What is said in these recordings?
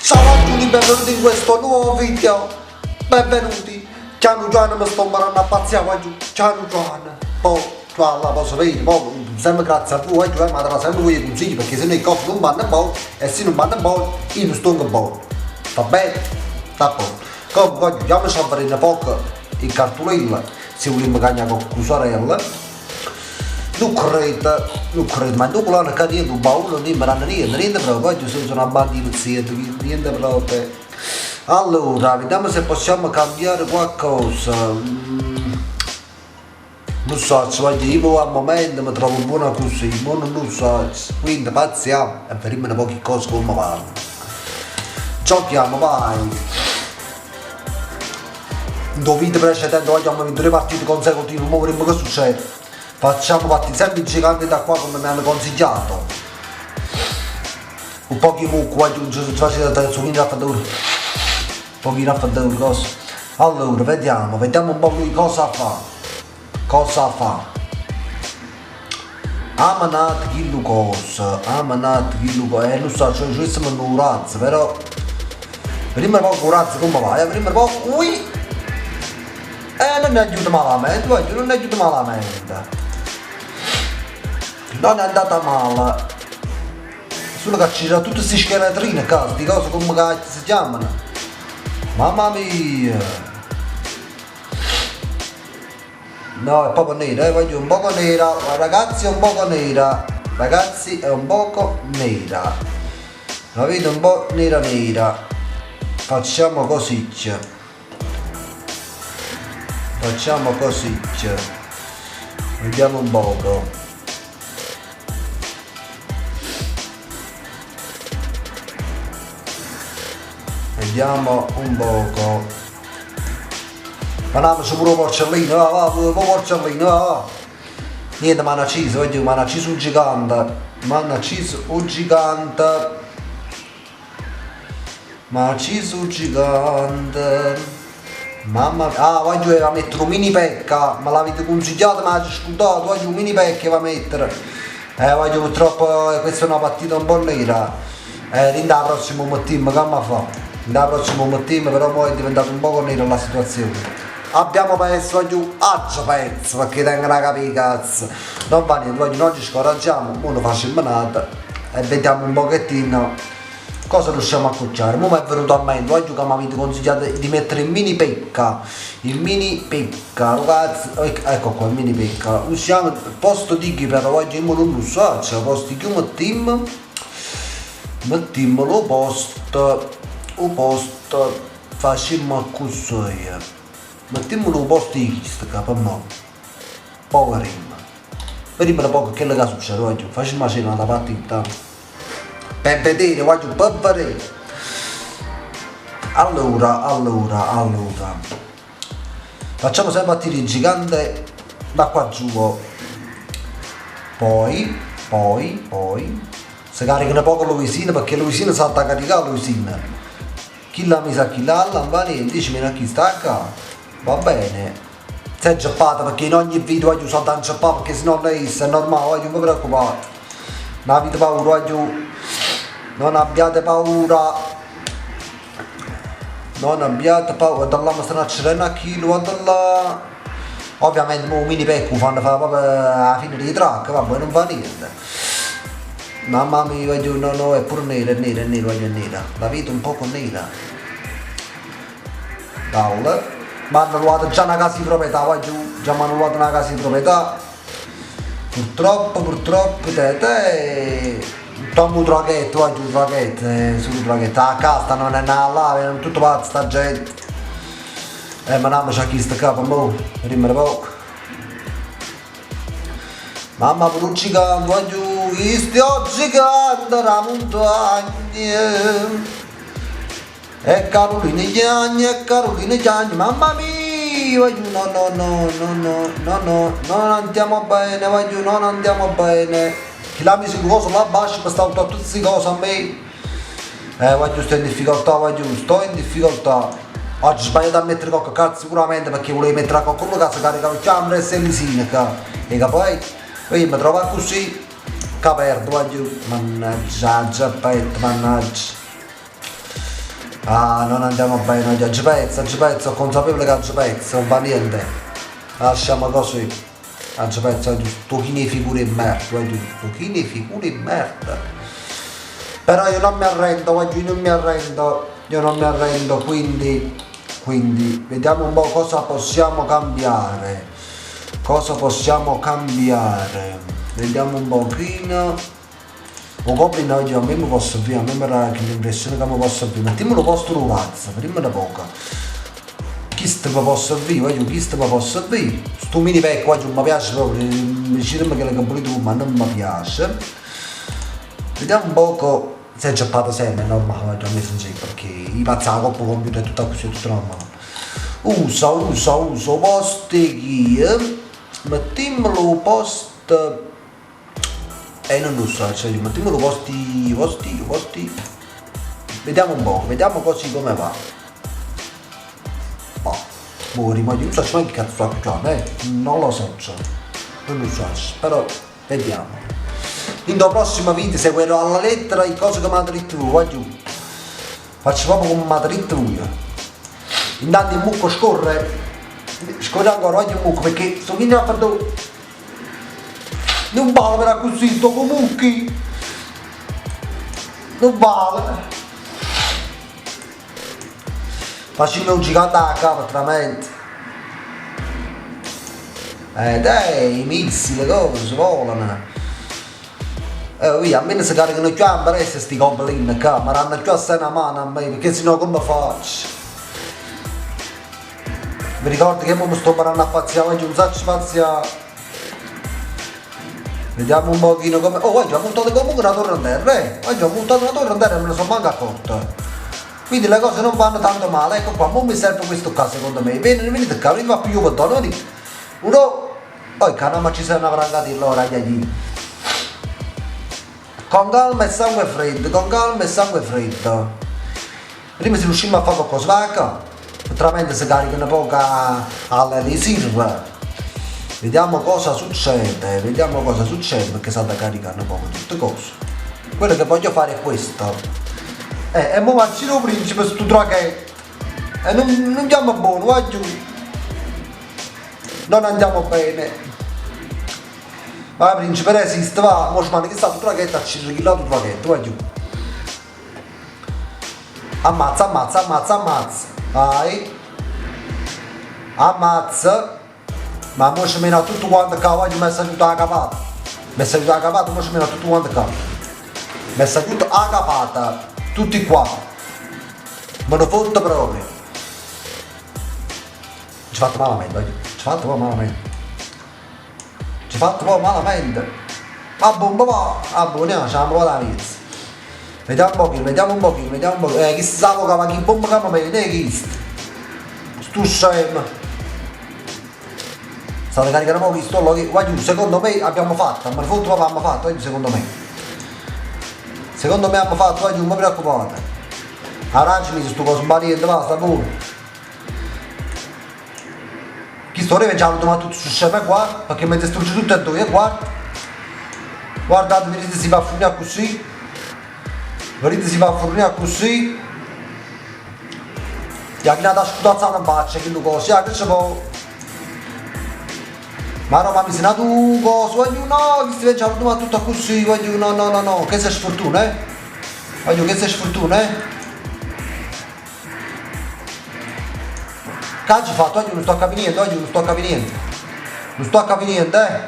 Ciao a tutti, benvenuti in questo nuovo video. Benvenuti. Ciao Giovanni, mi sto imparando a pazziare qua giù. Ciao Giovanni. Poi, qua la posso vedere, poi sempre grazie a voi, giù, ma darà sempre voi i consigli, perché se no i cose non vanno buone, e se non vanno buone, io non sto buono. Va bene? D'accordo. Comunque, andiamoci a fare una poco in cartolella, se vogliamo cagnare con cusarella. Non credo, non credo, ma dopo l'hanno caduto un baule, non mi danno niente, niente proprio, oggi sono una banda di pezzetti, niente proprio. Allora, vediamo se possiamo cambiare qualcosa. Non so, se voglio io al momento mi trovo buona così, ma non lo so, quindi pazziamo e vediamo poche cose come vanno. Giochiamo, vai! In video precedente abbiamo vinto due partite consecutive, ma vediamo che succede. Facciamo partire sempre i giganti da qua come mi hanno consigliato. Un po' di mucco, aggiunge, faccio da sughino a fare Un pochino a fare cosa. Allora, vediamo, vediamo un po' lui cosa fa. Cosa fa? Amanat chi cosa? Amanat chi cosa? Non so, cioè, ci siamo un razzo, però. Prima poco un razzo come va? Prima poco. Ui! Non è aiuto malamente, voglio, non è aiuto malamente. Non è andata male. Solo che c'era tutte queste scheletrine a casa, di cose come cazzo si chiamano. Mamma mia! No, è proprio nera, voglio un poco nera, ragazzi è un poco nera, ragazzi è un poco nera. La vedo un po' nera nera. Facciamo così. Facciamo così. Vediamo un poco. Vediamo un poco. Andiamo pure porcellino, va, va, pure porcellino, va, va. Niente, mi hanno ucciso, voglio, mi hanno ucciso un gigante. Mi hanno ucciso un gigante. Mi hanno ucciso un gigante. Mamma mia, ah, voglio va a mettere un mini pecca, me l'avete consigliato, ma l'ho scudato, voglio un mini pecca va a mettere. Voglio purtroppo, questa è una partita un po' nera. Rinda la prossima team, che mi fa? La prossima team, però poi è diventata un po' nera la situazione. Abbiamo perso, voglio, oggi perso, perché tengo una capì cazzo. Non va niente, voglio, non ci scoraggiamo, uno facciamo menata e vediamo un pochettino cosa riusciamo a cucciare. Mo mi è venuto a mente, voglio che mi avete consigliato di mettere il mini pecca, il mini pecca, ragazzi, ecco qua il mini pecca. Usiamo il posto di chi però voglio io non lo so, cioè posto di chiumo team, mettiamo lo posto, o posto, facciamo così. Mettiamo lo posto di chi sta per me. Poverino. Vediamo un po' che che succede, voglio. Facciamo cena da partita. Per vedere, voglio, per vedere. Allora, allora, allora. Facciamo sempre partire il gigante da qua giù. Poi, poi, poi. Si caricano poco Luisina perché Luisina sa da caricare Luisina. Chi l'ha messa chi l'ha, non va niente, dici meno a chi sta qua. Va bene. Si è giappata perché in ogni video voglio usare tanto giappata perché se no lei è normale, voglio non mi preoccupate. Non avete paura, voglio. Non abbiate paura. Non abbiate paura. Guarda là, mi stanno accedendo a chilo, guarda là. Ovviamente mo mini pecco fanno fare proprio alla fine dei track, vabbè, non fa niente. Mamma mia, voglio, no, no, è pure nera, è nera, è nera, voglio è nera. La vedo un poco nera. Dal. Mi hanno rubato già una casa di proprietà, voglio, già mi hanno rubato una casa di proprietà. Purtroppo, purtroppo, te, te. Tomo un traghetto, voglio un traghetto, sul traghetto. A casa non è nada là, è tutto pazzo sta gente. Ma no, c'è chi sta capo, mo, rimane poco. Mamma per un gigante, voglio, sto gigante la montagna. E Carolina Giagni, e Carolina Giagni, mamma mia, voglio, no, no, no, no, no, no, no, non andiamo bene, voglio, non andiamo bene. Chi l'ha messo in cosa là basso, mi sta tutte queste cose a me. Voglio, sto in difficoltà, voglio, sto in difficoltà. Oggi ho sbagliato a mettere qualche cazzo sicuramente perché volevo mettere qualcuno che si carica il camera e se lisina qua. E che poi, poi mi trovo così, che perdo, voglio, mannaggia, giappetto, mannaggia. Ah, non andiamo bene, aggio perzo, aggio perzo, so' consapevole che aggio perzo, non fa niente. Lasciamo così. Aggio perzo, sto chino 'e figure 'e merda, sto chino 'e figure 'e merda. Però io non mi arrendo, voglio, io non mi arrendo, io non mi arrendo, quindi, quindi vediamo un po' cosa possiamo cambiare. Cosa possiamo cambiare? Vediamo un pochino. 'O Goblin oggi a me mi può servire, a me mi dà l'impressione che mi può servire. Mettiamolo posto do pazzo, vediamo un poco. Chisto mi può servire, voglio, chisto mi può servire. Sto mini pack oggi non mi piace proprio, mi dicete che che volete voi, ma non mi piace. Vediamo un poco se è giappato sempre, è normale, voglio, a me sincero, perché i pazzi la coppa computer è tutta così, è tutto normale. Usa, usa, usa, posto chi? Mettiamolo posto. E non lo so, cioè, mettiamolo posti, posti, posti. Vediamo un po', vediamo così come va. Boh, muori, ma io non so che cazzo sto giocando, eh? Non lo so, cioè. Non lo so, però vediamo. In do prossimo video seguirò alla lettera le cose che mi ha detto voi, va giù. Faccio proprio come mi ha detto voi. Intanto il mucco scorre. Scorre ancora, voglio il mucco perché sto finendo a fare. Non vale per così, sto con mucchi. Non vale. Facciamo un gigante a capo, veramente. Dai, i missili, le cose, volano. Via, almeno si caricano più a presto sti goblin qua, ma danno più assai una mano a me, perché sennò come faccio? Mi ricordo che mo mi sto parlando a pazziare, voglio un sacco pazzia. Vediamo un pochino come. Oh, oggi ho montato comunque una torre in terra, eh! Oggi ho montato una torre in terra e me ne sono manco accorto. Quindi le cose non vanno tanto male, ecco qua, mo mi serve questo qua secondo me. Vieni, venite qua, venite qua più io venite. Uno. Oh, cana, ma ci sei una vrangata allora, gli. Con calma e sangue freddo, con calma e sangue freddo. Prima se riusciamo a fare qualcosa, va qua. Veramente si caricano poco all'elisir. Vediamo cosa succede, vediamo cosa succede perché si da caricare un poco tutte cose. Quello che voglio fare è questo. E mo faccio il principe sto draghetto. E non andiamo buono, va giù. Non andiamo bene. Va principe resiste, va. Mo ci manda che sta il draghetto a circhilato il draghetto, va giù. Ammazza, ammazza, ammazza, ammazza. Vai. Ammazza. Ma mo ci mena tutto quanto qua, voglio mi è salito la capata. Mi è salito la capata, mo ci mena tutto quanto qua. Mi è salito la capata. Tutti qua. Me ne fotto proprio. Ci ho fatto malamente, voglio. Ci ho fatto proprio malamente. Ci ho fatto proprio malamente. A bomba va. A bomba, ce l'abbiamo provata la pizza. Vediamo un pochino, vediamo un pochino, vediamo un pochino. Chi sa che ma chi bomba che mi viene, chi sta? Sto scemo. State caricando poco, sto là, guarda, secondo me abbiamo fatto, ma il foto abbiamo fatto, secondo me. Secondo me abbiamo fatto, voglio, non mi preoccupate. Arrangiami sto coso sbagliando, va, sta buono. Chi sto arrivando già l'ho tutto su scemo qua, perché mi distrugge tutte e due, guarda. Guardate, vedete si va a fornire così. Vedete si va a fornire così. Gli ha dato scudazzata in faccia, che cosa, che ci può. Ma no, ma mi sei nato un coso, voglio no, che si vede ma tutto così, voglio no, no, no, no, che sei sfortuna, eh? Voglio che sei sfortuna, eh? Cazzo fatto, voglio non sto a capire niente, voglio non sto a capire niente. Non sto a capire niente, eh?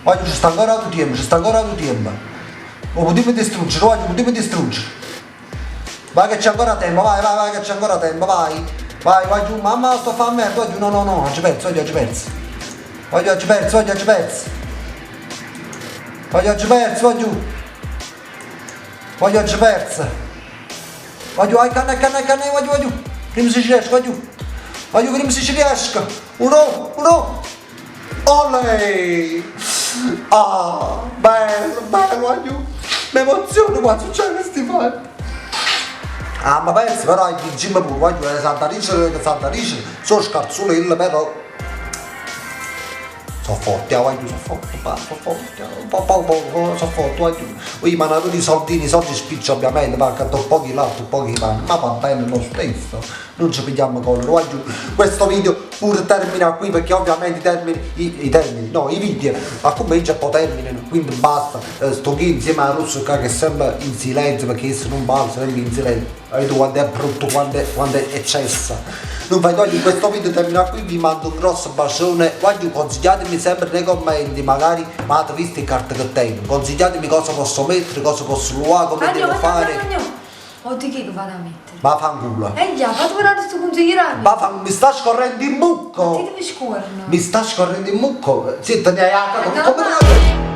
Voglio ci sta ancora tutto tempo, ci sta ancora tutto tempo. Lo potevo distruggere, voglio, potevo distruggere. Vai che c'è ancora tempo, vai, vai, vai che c'è ancora tempo, vai. Vai, vai giù, mamma sto a fare merda, vai giù, no, no, no, oggi perso, oggi perso. Voglio oggi perso, voglio oggi perso. Voglio oggi perso, vai giù. Voglio oggi perso. Vai giù, vai, canna, canna, canna, vai giù, vai giù. Prima se ci riesco, vai giù. Vai giù, prima se ci riesco. Uno, uno. Olè! Ah, bello, bello, vai giù. Mi emoziono quando succede questi fatti. Ah, ma penso però il gym pure, voglio Santa Rice, Santa Rice, sono scarzulelle però. So forte, ah guagliù, so forte, pa, so forte, po po po, so forte, guagliù. Io mi hanno dato i soldini, i soldi spicci ovviamente, ma accattò pochi latte, pochi pane, ma va bene lo stesso, non ci pigliamo collera, guagliù. Questo video pure termina qui perché ovviamente i termini, i, i termini, no, i video a comincia e poi terminano, quindi basta. Eh, sto qui insieme a Russo qua che è sempre in silenzio perché esse non parla, sempre in silenzio. Avete quando è brutto, quando è, quando è eccessa. Non fai togli questo video termina qui, vi mando un grosso bacione. Voglio consigliatemi sempre nei commenti, magari ma avete visto il carte che tengo. Consigliatemi cosa posso mettere, cosa posso luare, come Andiamo, devo andiamo, fare. andiamo. O di che vado a mettere? Ma fanculo. Eh già, fate guardare sto consigliere. Ma fa- mi sta scorrendo in Ti mucco! devi scorrere. Mi sta scorrendo in mucco! Senti, ne hai come, No, come ma- te la...